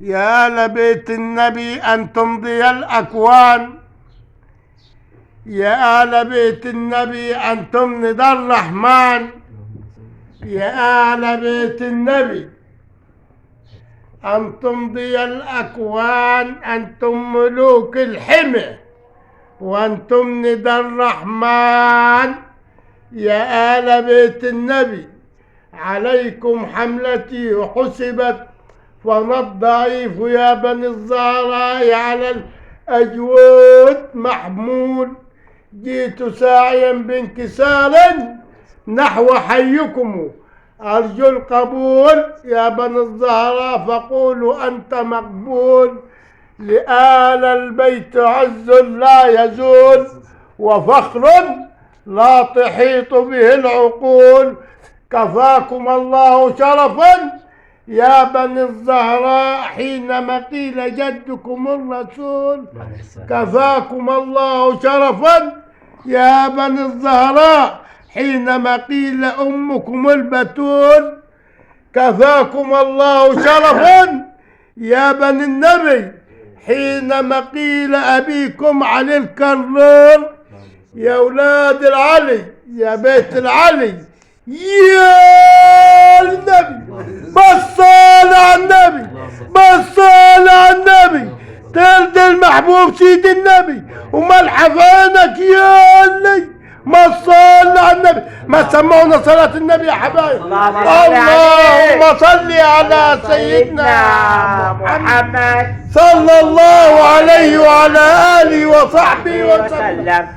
يا آل بيت النبي أنتم ضياء الأكوان، يا آل بيت النبي أنتم ندى الرحمن، يا آل بيت النبي أنتم ضياء الأكوان، أنتم ملوك الحمى وأنتم ندى الرحمن. يا آل بيت النبي عليكم حملتي وحسبت، فما الضعيف يا بني الزهراء على الأجود محمول. جئت ساعيا بانكسار نحو حيكم، أرجو القبول يا بني الزهراء فقولوا أنت مقبول. لآل البيت عز لا يزول، وفخر لا تحيط به العقول. كفاكم الله شرفا يا بني الزهراء حينما قيل جدكم الرسول. كفاكم الله شرفا يا بني الزهراء حينما قيل أمكم البتول. كفاكم الله شرفا يا بني النبي حينما قيل أبيكم علي الكرار. يا أولاد العلي، يا بيت العلي، يا النبي، بصال على النبي، بصال على النبي، ترضي المحبوب سيد النبي وملح في عينك يا اللي ما صلى على النبي. ما سمعونا صلاة النبي يا حبايب. اللهم صل على سيدنا محمد صلى الله عليه وعلى آله وصحبه وسلم.